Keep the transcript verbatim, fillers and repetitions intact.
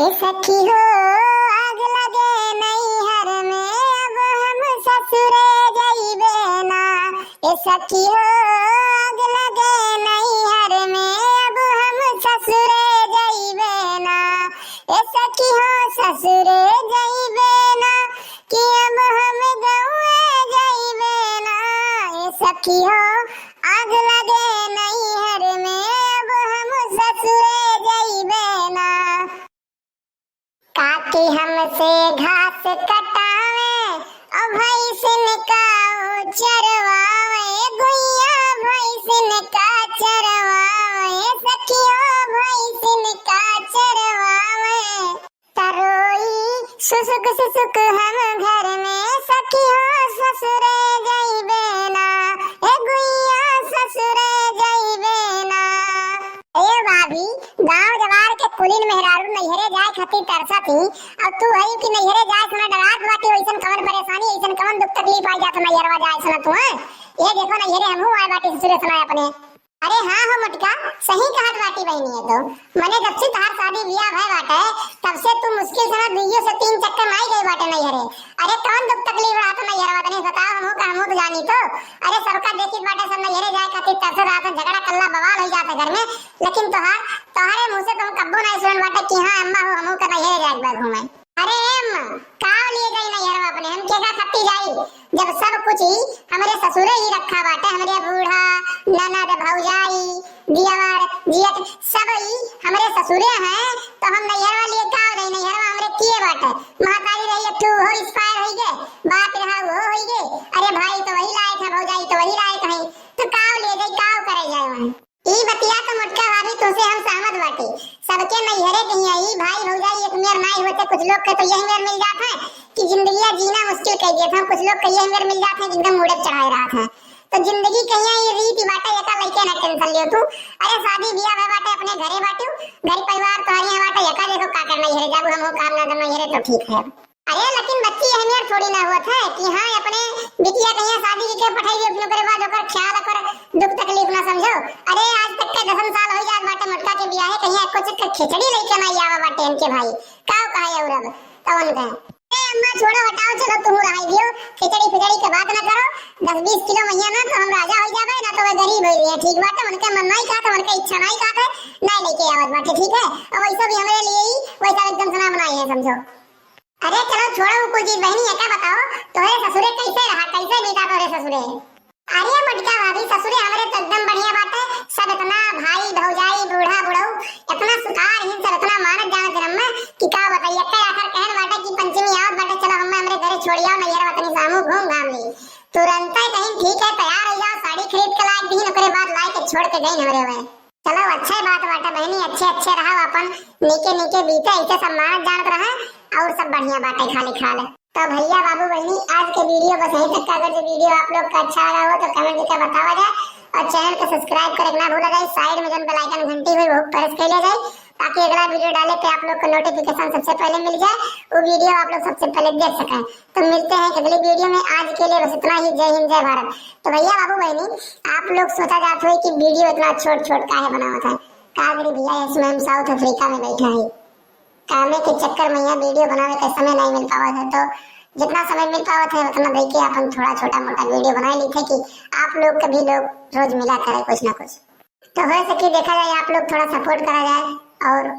ए सखी हो, आग लगे नैहर में, अब हम ससुरे जइबे ना। ए सखी हो, आग लगे नैहर में, अब हम ससुरे जइबे ना। ए सखी हो, ससुरे जइबे ना, कि अब हम गौए जइबे ना। ए सखी हो, आग लगे नैहर में, अब हम ससुरे जइबे ना। काकी हमसे घास कटावे, और भैंसिन का चरवावे, गुइया भैंसिन का चरवावे, सखियो भैंसिन का चरवावे। तरोई सुसुक सुसुक हम घर में, सखियो ससुरे जइबे ना, ए गुइया ससुरे जइबे ना। ए भाभी, गांव जवार के कुलीन मेहरारू नैहरे जाए खातिर तरसत ही, और तू हई कि नैहरे जाए समय डरात बाटी, वैसन कवन परेशानी, ऐसन कवन दुख तकलीफ आ जात नैहरवा जाए समय तू, हैं? ये देखो नैहरे हमहू आए बाटी ससुरे समय अपने। अरे हाँ हो मोटका, सही कहत बाटी बहिनी है तो। मने जब से तहार शादी बियाह भय बाटे, तब से तू मुश्किल से ना दुइयो से तीन चक्कर माई गई बाटे नैहरे। अरे कौन दुख तकलीफ रहत नैहरवा, तनी बताओ, हमहू का, हमहू तो जानी तो। अरे सबका देखी बाटे सब नैहरे जाए खातिर तरसत रहत, झगड़ा कल्ला बवाल हो जात घर में, लेकिन तोहार, तोहरे मुंह से तो हम कब्बो नहीं सुनन बाटे कि हाँ अम्मा हो, हमहू का नैहरे जाए बा घूमे। अरे अम्मा, का लिए जाई नैहरवा अपने, हम केका खत्ती जाई, जब सब कुछ ही हमरे ससुरे ही रखा बाटे, हमरे बूढ़ा, ननद, भौजाई, दियावर, जियट, सब ही हमरे ससुरे हैं, तो हम नैहरवा लिए का हो जाई, नैहरवा हमरे किए बाटे, महतारी रही एक ठू हो expire होई गए, बाप रहा वो होई गए, अरे भाई तो वही लायक है, भौजाई तो वही लायक है, तो का लिए जाई, का करे जाए वहाँ? ई बतिया तो मोटका भाभी तोसे हम सहमत बाटी। सबके नैहरे कहिया ई भाई भौजाई एक मेर नाई होते, कुछ लोग के तो यही मेर मिल जात है कि जिंदगिया जीना मुश्किल कर देत है, कुछ लोग के यही मेर मिल जात है कि एकदम मूड़े चढ़ाए रहत है। तो जिंदगी कहिया ई रीति बाटे, एका लइके ना tension लियो तू। अरे शादी बियाह भय बाटे, अपने घरे बाटू, घर परिवार तोहरे यहाँ बाटे, एका देखो का करना नैहरे जाबू, हम काम ना करना नैहरे तो ठीक है। अरे लेकिन बच्ची एहमेर थोड़ी ना होत है कि हाँ अपने बिटिया कहिया शादी के पठाई दियो, फिर ओकरे बाद ओकर ख्याल ओकर दुख तकलीफ ना समझो। अरे आज तक के दसम साल हो जात बाटे मोटका के बियाहे, कहिया कुछ ख-, खिचड़ी लेके ना आवा बाटे इनके भाई। का कहे और अब कौन कहे? ए अम्मा छोड़ो हटाओ, चलो तुम रहाई दियो, खिचड़ी फिचड़ी के बात ना करो। दस बीस किलो मइया ना तो हम राजा हो जाबे, ना तो वह गरीब हो रही है। ठीक बाटे, उनके मन नहीं कहत, उनके इच्छा नहीं कहत है, नहीं लेके आवत बाटे, ठीक है। और वैसे भी हमारे लिए ही वैसा एकदम से ना बनाई है, समझो। अरे चलो छोड़ो वो कुल चीज, बहनी एका बताओ, तोहरे ससुरे कैसे रहा, कैसे बीता तोहरे ससुरे? अरे मोटका भाभी, ससुरे हमरे तो एकदम बढ़िया बाटे, सब इतना भाई भौजाई बूढ़ा बुढ़ऊ इतना सुतार ही सब इतना मानत जानत जनम में कि का बताई। एक आखिर कहन बाटे कि पंचमी आवत बाटे, चलो हमें हमरे घरे छोड़ी आओ, नैहर वतनी सामू घूम घाम ली। तुरंत कहीं ठीक है, तैयार हो जाओ, साड़ी खरीद के लाए दीन, ओकरे बाद लाए के छोड़ के गई हमरे हुए। चलो, अच्छे बात बाटे बहनी, अच्छे अच्छे रहो, अपन नीके नीके बीते, ऐसे सब मानत जानत रहे और सब बढ़िया बाटे, खाली खाले। तो भैया बाबू बहनी, आज के video बस यहीं तक का। अगर जो video आप लोग का अच्छा लगा हो तो comment करके बतावा जाए और channel को subscribe करे ना भूला जाए। Side में जौन bell icon घंटी हुई वो press कर लिया जाए, ताकि अगला video डाले पे आप लोग को notification सबसे पहले मिल जाए, वो video आप लोग सबसे पहले देख सकें। तो मिलते हैं अगली video में, आज के लिए बस इतना ही। जय हिंद, जय भारत। तो भैया बाबू बहनी, आप लोग सोचा जात हो कि video इतना छोट छोट काहे बनावत है, का करी भैया, इसमें हम South Africa में बैठा है, कामे के चक्कर में यहाँ video बनावे का समय नहीं मिल पावत है, तो जितना समय मिल पावत है उतना दे के अपन थोड़ा छोटा मोटा video बना लेते हैं कि आप लोग का भी लोग रोज मिला करे कुछ ना कुछ। तो हो सके देखा जाए, आप लोग थोड़ा support करा जाए और